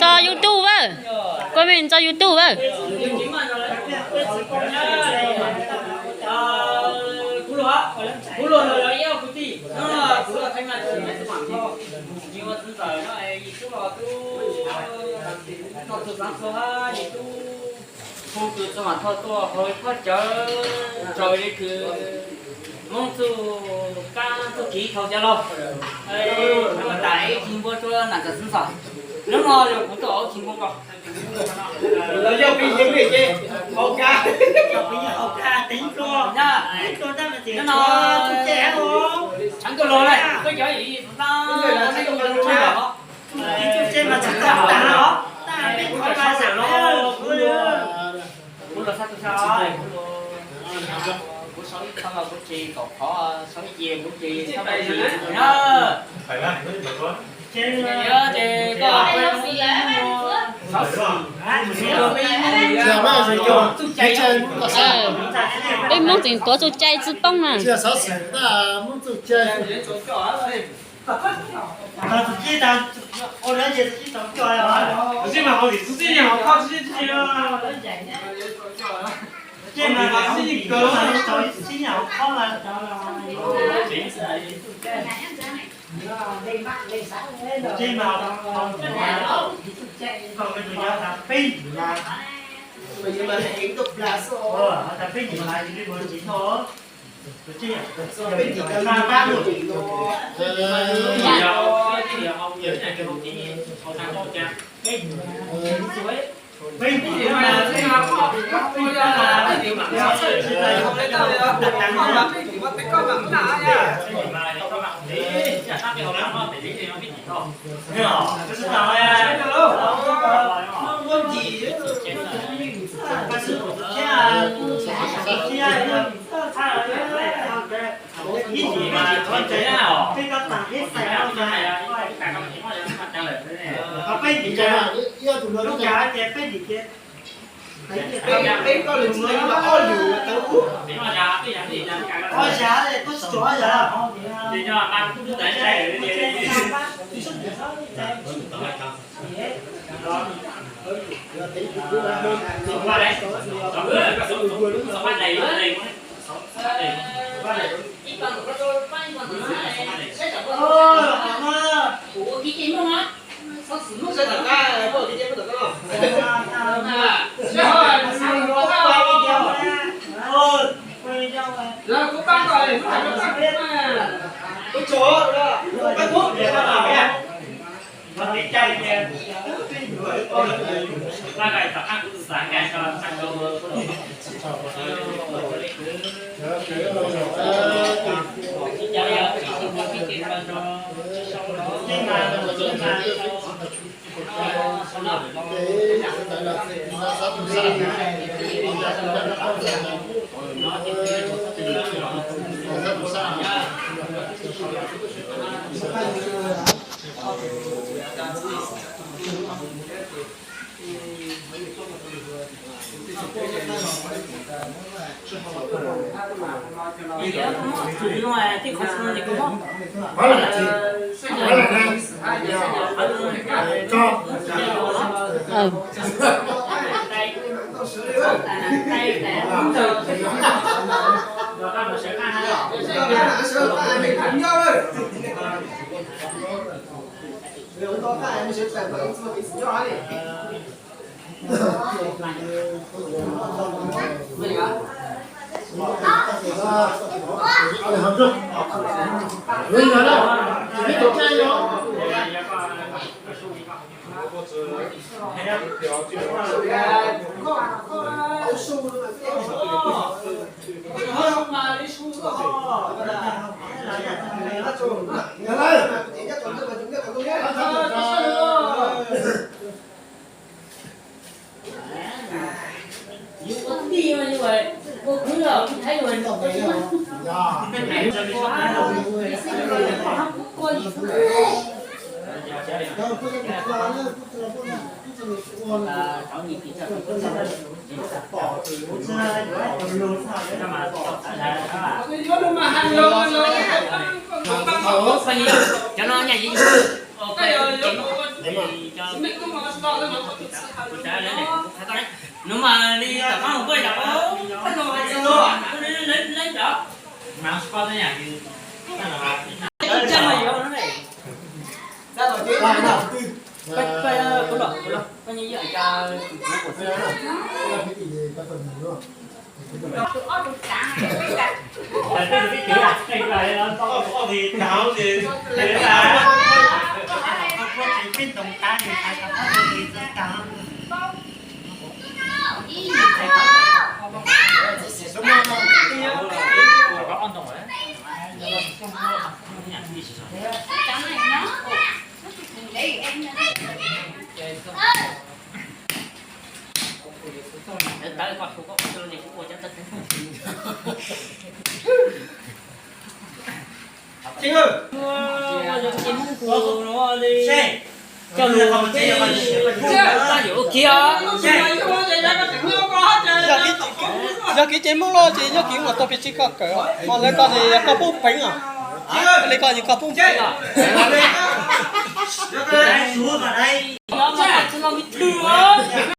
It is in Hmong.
Tso YouTube a, koj me tso YouTube a. Kuv luag, kuv luag los yog kuv tij, kuv luag qheb mas tsis ua txwv ntxawm no, yim tub los tub, no txug xaav txug hab yim tub, hu txug txug mam thoj tuaj hauv ib phab cawv, raws li kws Hmoob txuj kab txuj kev thaum cov laug, tas ib chim npua rua nam txawm xwb ntxov. Hnub no yog kuv tuaj ib chim npua ko. Los yog peb yeej li ces hau kab, peb yeej hau kab teev dlua, teev dlua tab sis no tshav ntuj los lawm, peb cov yim txhua txhua los, txuj tse mas tsis tau tas os, tab peb qhov pas zam los kuv los sab tug sab, kuv sau ib qho los kuv tsis kaum qhov, sau ib ce kuv tsis txhob tsis na. Yog ces koj peb Hmoob tseem tuav txuj cai tsi poob na. Cov no nyaj yim. Nws mas li tom qab mus poj yam, neb neb neb neb. Coj lus, yog kiv, yog kiv ces Hmoob loj ces yog kiv mas tau pes tsij koj kawm, ho lawv koj ces yog koj pub peev os. Li koj ces koj pub peev os.